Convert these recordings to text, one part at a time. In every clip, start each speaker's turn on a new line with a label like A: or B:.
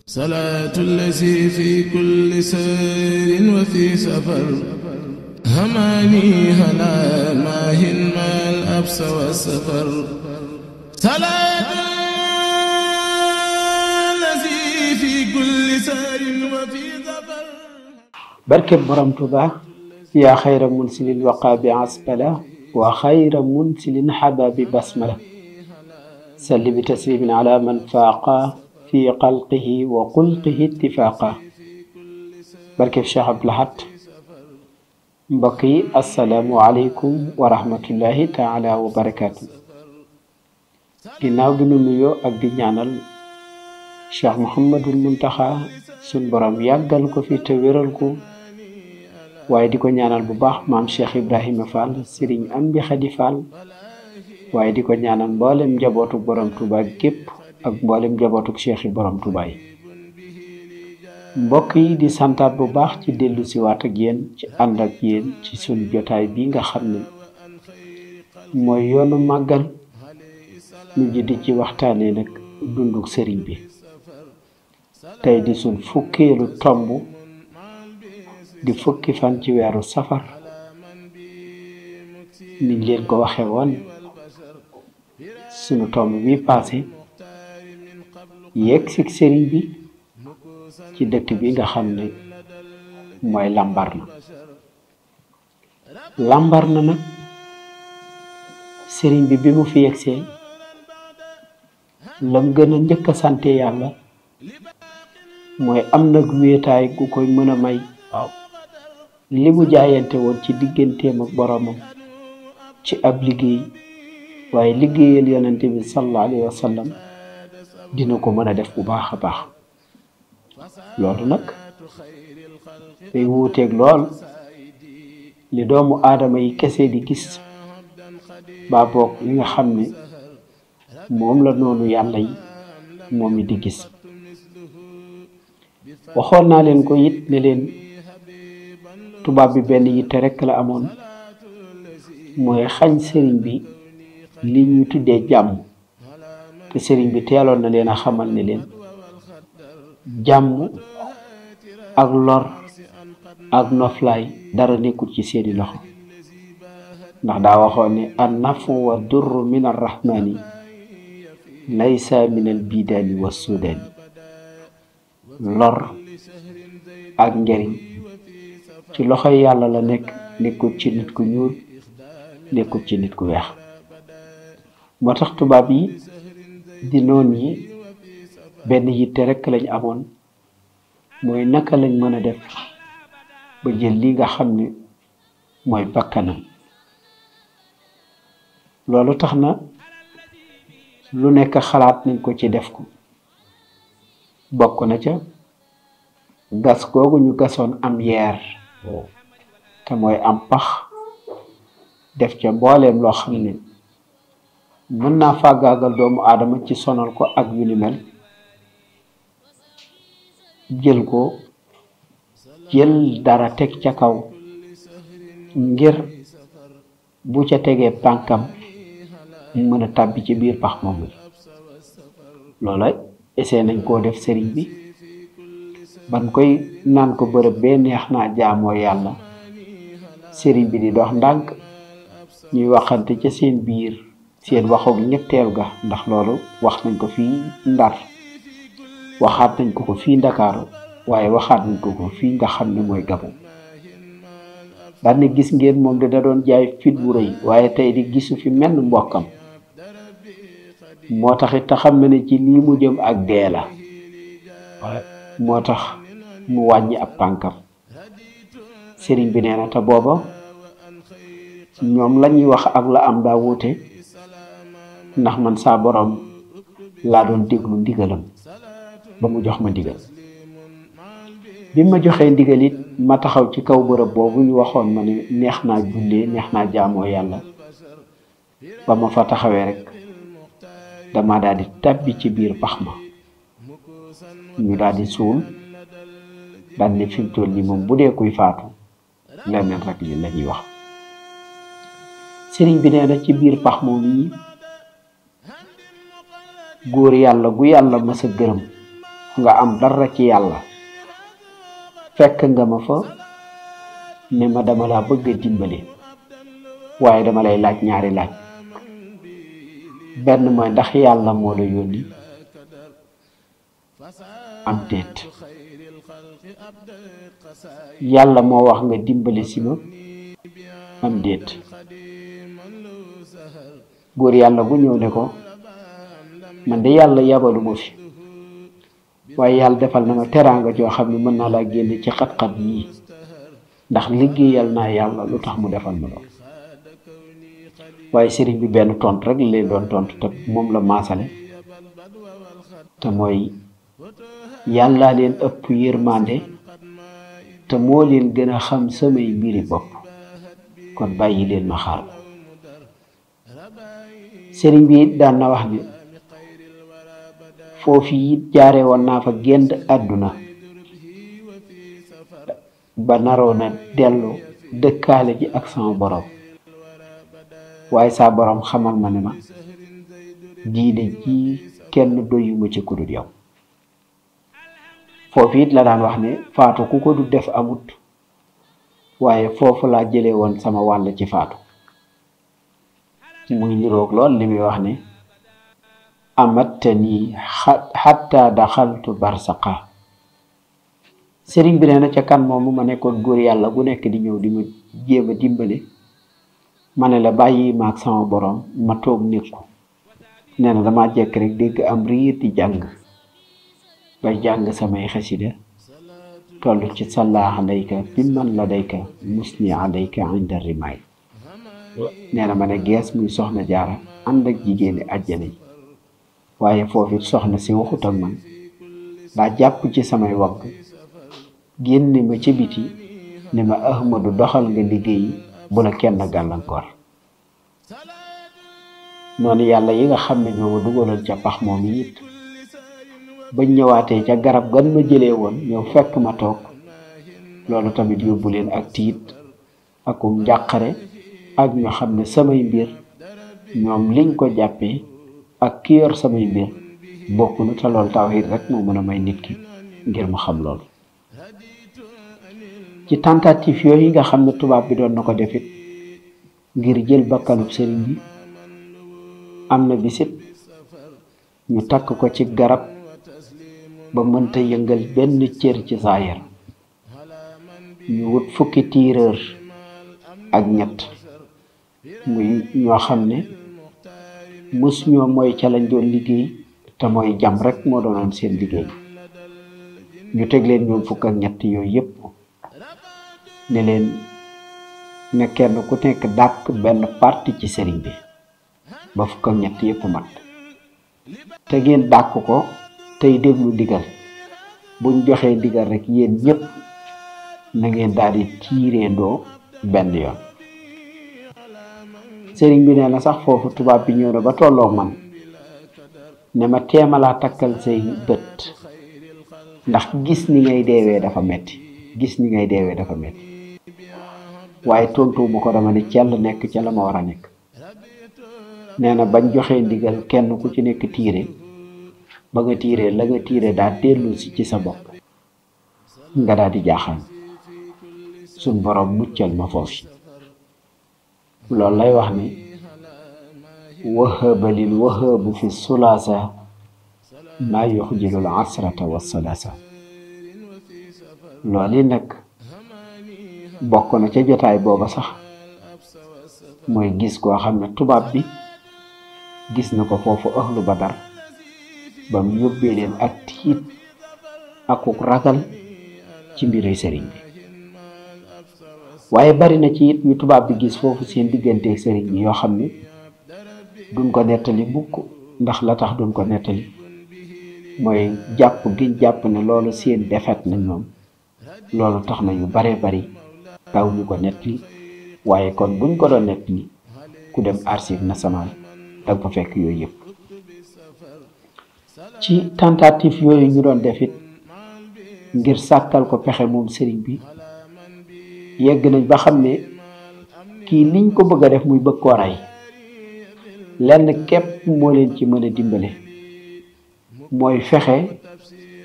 A: صلاة الذي في كل سير وفي سفر هماني هلا ماهن ما الأبس والسفر صلاة الذي في كل سير وفي سفر
B: barke borom Tuuba yaa xayra munsilin waqa bi asbala wa xayra munsilin xaba bi basmala salli bi taslimin ala man faaqa fi xalqihi wa xulqihi ittifaaqa barke Cheikh Abdou Lahad mbokk yi asalaamu aleykum wa rahmatullahi taala wa barakaatu. ginnaaw bi nu nuyoo ak di ñaanal Cheikh Mouhamadul Muntaxa sun borom yàggal ko fi te wéral ko, waaye di ko ñaanal bu baax maam Cheikh Ibrahima Fall Serigne Amdi Khady Fall, waaye di ko ñaanal mboolem njabootu borom Touba gépp ak mboolem njabootu Cheikh borom Touba yi. mbokk yi di santaat bu baax ci dellu si waat ak yéen ci ànd ak yéen ci sun jotaay bi nga xam ne mooy yoonu màggal ñu ji di ci waxtaanee nag dunduk sëriñ bi. tey di sun fukkeelu tomb di fukki fan ci weeru safar, niñ leen ko waxe woon sunu tomb bi passé yegg si sëriñ bi ci dëkk bi nga xam ne mooy Lambaréné. Lambaréné nag sëriñ bi mu fi yeggsee lam gën a njëkk a sante yàlla mooy am nag wéetaay gu koy mën a may li mu jaayante woon ci digganteem ak boromam ci ab liggéey, waaye liggéeyal yonente bi sallallahu alayhi wa sallam dina ko mën a def bu baax a baax. loolu nag day wuuteeg lool li doomu aadama yi kese di gis, baa boog li nga xam ne moom la noonu yàlla yi moom it di gis. waxoon naa leen ko it ne leen tubaab bi benn yitte rekk la amoon, mooy xañ sëriñ bi li ñu tuddee jàmm, te sëriñ bi teeloon na leen a xamal ne leen jàmm ak lor ak noflaay dara nekkul ci seeni loxo, ndax daa waxoon ne an nafu wa durru min arrahmani laysa min al bidaani wa sudaani. lor ak njariñ ci loxoy yàlla la nekk, nekkul ci nit ku ñuul, nekkul ci nit ku weex. moo tax tubaab yi di noon yi benn yitte rekk lañ amoon, mooy naka lañ mën a def ba jël li nga xam ne mooy bakkanam. loolu tax na lu nekk xalaat nañ ko ci def ko. bokk na ca gas googu ñu gasoon am yeer te mooy am pax, def ca mbooleem loo xam ne mën naa fàggaagal doomu aadama ci sonal ko ak yu ni mel. jël dara teg ca kaw ngir bu ca tegee pànkam mu mën a tàbbi ci biir pax moomu. loola essayé nañ koo def sëriñ bi ban koy naan ko bërëb bee neex naa jaamoo yàlla. sëriñ bi di dox ndànk, ñuy waxante ca seen biir seen waxoog ñetteel ga, ndax loolu wax nañ ko fii Ndar, waxaat nañ ko ko fii Ndakaaru, waaye waxaat nañ ko ko fii nga xam ne mooy Gabon. daan ne gis ngeen moom da doon jaay fit bu rëy, waaye tey di gisu fi menn mbokkam. moo taxit te xam na ne ci lii mu jëm ak dee la, moo tax mu wàññi ab tànkam. sëriñ bi nee na te booba ñoom lañuy wax ak la am daa wuute, ndax man saa borom laa doon déglu ndigalam ba mu jox ma ndigal. bi ma joxee ndigal it ma taxaw ci kaw bërëb boobu ñu waxoon ma ne neex naa jullee, neex naa jaamoo yàlla. ba ma fa taxawee rek dama daal di tàbbi ci biir pax ma, ñu daal di suul. daal ne fi mu toll nii moom bu dee kuy faatu leneen rek li la ñuy wax. sëriñ bi nee na ci biir pax moom yi góor yàlla gu yàlla mës a gërëm nga am dara ci yàlla fekk nga ma fa ne ma dama laa bëgg a dimbali waaye dama lay laaj ñaari laaj benn mooy ndax yàlla moo la yónni am déet yàlla moo wax nga dimbali si ma am déet góor yàlla bu ñëw ne ko man de yàlla yabaluma fi waaye yàlla defal na ma teraanga joo xam ne mën naa laa génne ci xat-xat yii ndax liggéeyal naa yàlla lu tax mu defal ma lool waaye sëriñ bi benn tontu rek leen doon tontu te moom la maasale te mooy yàllaa leen ëpp yërmande te moo leen gën a xam samay mbiri bopp kon bàyyi leen ma xaar ko sëriñ bi it daan na wax ne foofu it jaare woon naa fa génn àdduna ba naroon a dellu dëkkaale ji ak sama borom waaye saa borom xamal ma ne ma diine ji kenn doyuma ci ku dul yow foofu it la daan wax ne faatu ku ko du def amut waaye foofu laa jële woon sama wàll ci faatu muy niroog lool li muy wax ne amattani xatta daxaltu barsaqa sëriñ bi nee na ca kan moomu ma nekkoon góor yàlla gu nekk di ñëw di ma jéem a dimbale ma ne la bàyyi maag sama borom ma toog nekku nee na dama jekk rek dégg am riir di jàng bay jàng samay xasida toll ci salla alayka bi man la dayka musni alayka inda rimaay nee na ma ne gees muy soxna jaara ànd ak jigéeni àjjana yi waaye foofu soxna si waxut ak man daa jàpp ci samay wagg génne ma ci biti ne ma Ahmadu doxal nga liggéey bu la kenn gàllankoor noonu yàlla yi nga xam ne ñoo ma dugaloon ca pax moom it bañ ñëwaatee ca garab gan ma jëlee woon ñëw fekk ma toog loolu tamit yóbbu leen ak tiit akum njàqare ak ñoo xam ne samay mbir ñoom liñ ko jàppee ak ki yor samay mbir bokk na te loolu tawhiid rek moo mën a may nit ki ngir mu xam loolu ci tentative yooyu nga xam ne tubaab bi doon na ko defit ngir jël bakkanub sëriñ bi am na bisit ñu takk ko ci garab ba mënta yëngal benn cër ci saayar ñu wut fukki tiireur ak ñett muy ñoo xam ne mës ñoo mooy ca lañ doon liggéey te mooy jam rek moo doonoon seen liggéey ñu teg leen ñoom fukk ak ñett yooyu yépp ne leen ne kenn ku nekk dàkk benn parti ci sëriñ bi ba fukk ak ñett yépp mat te ngeen dàkk ko tey déglu ndigal buñ joxee ndigal rek yéen ñépp na ngeen daal di tiireendoo benn yoon sëriñ bi nee na sax foofu tubaab bi ñëw na ba tolloo man ne ma teemalaa takkal say bët ndax gis ni ngay deewee dafa metti waaye tontuwuma ko dama ne cell nekk ca la ma war a nekk nee na bañ joxee ndigal kenn ku ci nekk tiire ba nga tiiree la nga tiire daa dellu si ci sa bopp nga daal di jaaxal suñ borom muccal ma foofu loolu lay wax ni wahabalil wahabu fi sulaasa maa yuxjilul asrata wa salaasa loolu nag bokk na ca jotaay booba sax mooy gis koo xam ne tubaab bi gis na ko foofu ahlu badar ba mu yóbbee leen ak tiit akuk ragal ci mbiri sëriñ bi waaye bari na ci it ñu tubaab bi gis foofu seen digganteeg sëriñ bi yoo xam ne duñ ko nettali mukk ndax la tax duñ ko nettali mooy jàpp giñ jàpp ne loolu seen defet na ñoom loolu tax na yu baree bari taw ñu ko nettali waaye kon buñ ko doon nettali ku dem archive nationale danga fa fekk yooyu yëpp ci tentative yooyu ñu doon def it ngir sàkkal ko pexe moom sëriñ bi yegg nañ ba xam ne kii liñ ko bëgg a def muy bëgg koo rey lenn képp moo leen ci mën a dimbale mooy fexe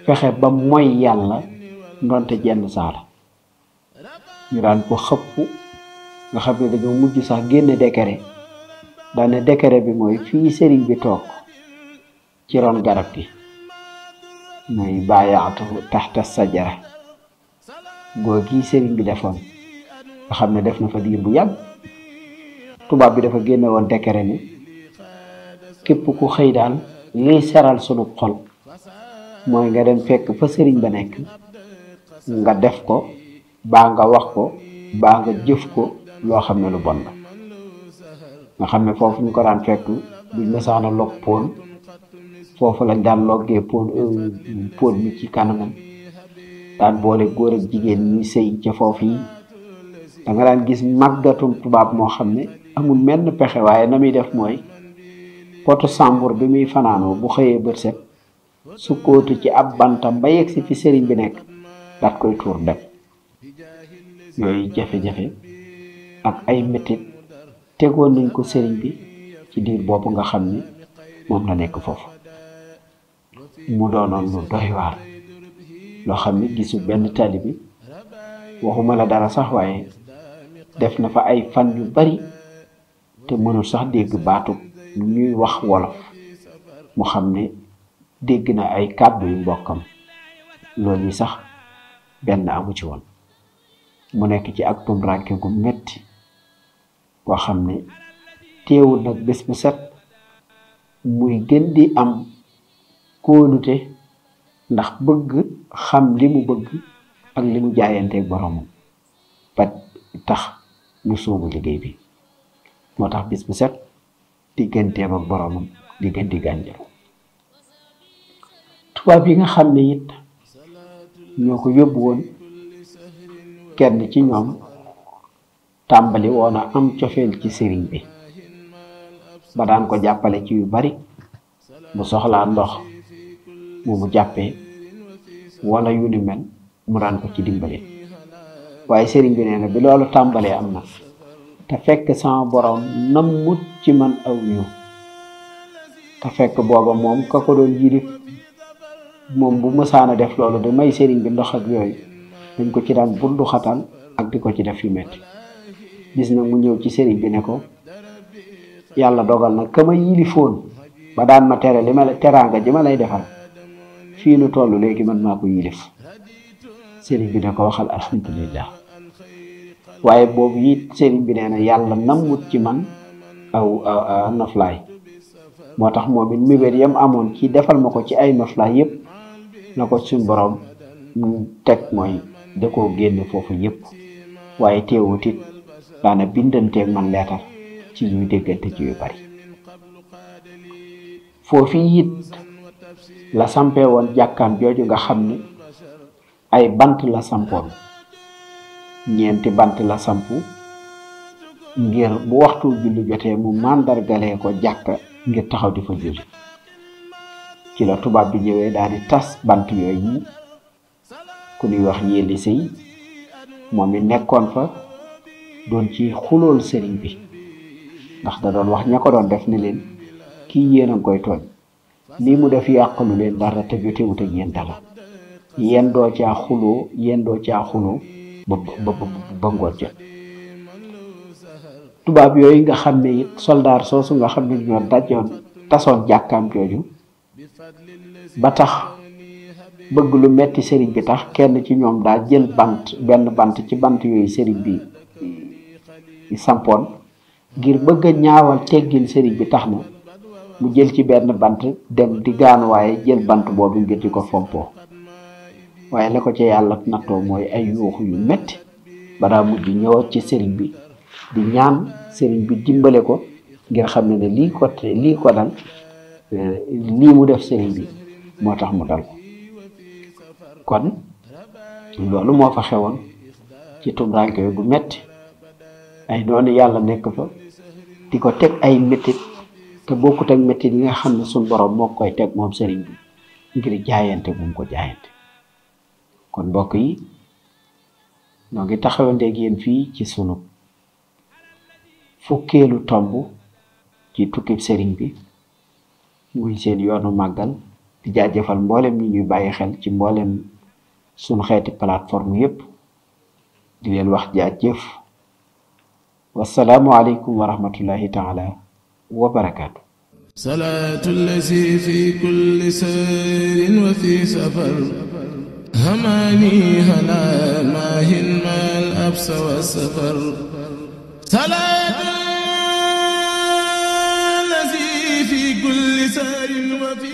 B: fexe ba mooy yàlla ndonte jenn saala ñu daan ko xëpp nga xam ne dañoo mujj sax génne décret daane décret bi mooy fii sëriñ bi toog ci ron garab gi mooy bàyyaatu taxta sajara goo gii sëriñ bi defoon nga xam ne def na fa diir bu yàgg tubaab bi dafa génne woon décret ni képp ku xëy daal liy seral sunu xol mooy nga dem fekk fa sëriñ ba nekk nga def ko baa nga wax ko baa nga jëf ko loo xam ne lu bon la nga xam ne foofu ñu ko daan fekk buñ mësaana log poon foofu lañ daan loggee poon mi ci kanamam daan boole góor ak jigéen ñi sëy ca foofu yi da nga daan gis màggatum tubaab moo xam ne amul menn pexe waaye na muy def mooy potu sàmbur bi muy fanaanoo bu xëyee bët set su kóotu ci ab bantam ba yegg si fi sëriñ bi nekk daat koy tuur dem yooyu jafe-jafe ak ay métit tegoon nañ ko sëriñ bi ci diir boobu nga xam ni moom la nekk foofu mu doonoon lu doy waar loo xam ni gisu benn tali bi waxuma la dara sax waaye def na fa ay fan yu bari te mënul sax dégg baatu ñuy wax wolof mu xam ne dégg na ay kàddu yu mbokkam loolu yi sax benn amu ci woon mu nekk ci ak tumranke gu metti koo xam ne teewul nag bés bu set muy gën di am kóolute ndax bëgg xam li mu bëgg ak li mu jaayanteeg boromam ba tax ñu sóobu liggéey bi moo tax bés bu set digganteem ak boromam di gën di gànjaru tubaab yi nga xam ne it ñoo ko yóbbu woon kenn ci ñoom tàmbali woon a am cofeel ci sëriñ bi ba daan ko jàppale ci yu bari bu soxlaa ndox mu jàppee wala yu ni mel mu daan ko ci dimbale waaye sëriñ bi nee na bi loolu tàmbalee am na te fekk sama borom nammut ci man aw yu te fekk booba moom ka ko doon yilif moom bu mësaana def loolu da may sëriñ bi ndox ak yooyu dañ ko ci daan bundu xatal ak di ko ci def yu metti gis na mu ñëw ci sëriñ bi ne ko yàlla dogal na ka ma yilifoon ba daan ma tere li ma teraanga ji ma lay defal fii nu toll léegi man maa ko yilif sëriñ bi ne ko waxal alhamdulillah waaye boobu it sëriñ bi nee na yàlla nammut ci man aw noflaay moo tax moom it mébét yam amoon ci defal ma ko ci ay noflaay yépp na ko suñ borom teg mooy da koo génne foofu yépp waaye teewut it daana bindanteeg man leetar ci ñuy déggante ci yu bari foofu it la sampe woon jàkkaam jooju nga xam ne ay bant la sampoon ñeenti bant la sampu ngir bu waxtu julli jotee mu màndargalee ko jàkka ngir taxaw di fa julli ci la tubaab bi ñëwee daal di tas bant yooyu yi ku ñuy wax yéeli sëy moom it nekkoon fa doon ci xulool sëriñ bi ndax da doon wax ña ko doon def ne leen kii yéen a ngi koy tooñ lii mu def yàqalu leen dara te jotewut ak yéen dara yéen doo caa xuloo ba ngoon jot tubaab yooyu nga xam ne it soldaar soosu nga xam ne ñoo dajoon tasoon jàkkaam jooju ba tax bëgg lu metti sëriñ bi tax kenn ci ñoom daa jël benn bant ci bant yooyu sëriñ bi sampoon ngir bëgg a ñaawal teggin sëriñ bi tax na mu jël ci benn bant dem di gaanuwaaye jël bant boobu ngir di ko fompoo waaye la ko ci yàlla nattoo mooy ay yuuxu yu metti ba daa mujj ñëwaat ci sëriñ bi di ñaan sëriñ bi dimbale ko ngir xam ne lii ko dal lii mu def sëriñ bi moo tax mu dal ko kon loolu moo fa xewoon ci tumranke gu metti ay noonu yàlla nekk fa di ko teg ay métit te bokkut ak métit yi nga xam ne suñ borom moo koy teg moom sëriñ bi ngir jaayante bu mu ko jaayante kon mbokk yi ñoo ngi taxawanteeg yéen fii ci sunu fukkeelu tomb ci tukkib sëriñ bi muy seen yoonu màggal di jaajëfal mboolem ñi ñuy bàyyi xel ci mboolem suñ xeeti plateforme yépp di leen wax jaajëf wassalaamu aleykum wa rahmatullahi taala wa barakaatu.
A: salaatu allazi fi kulli sayrin wa fi safar hamaani hala maahin maal absa wa safar salaatu allazi fi kulli sayrin wa fi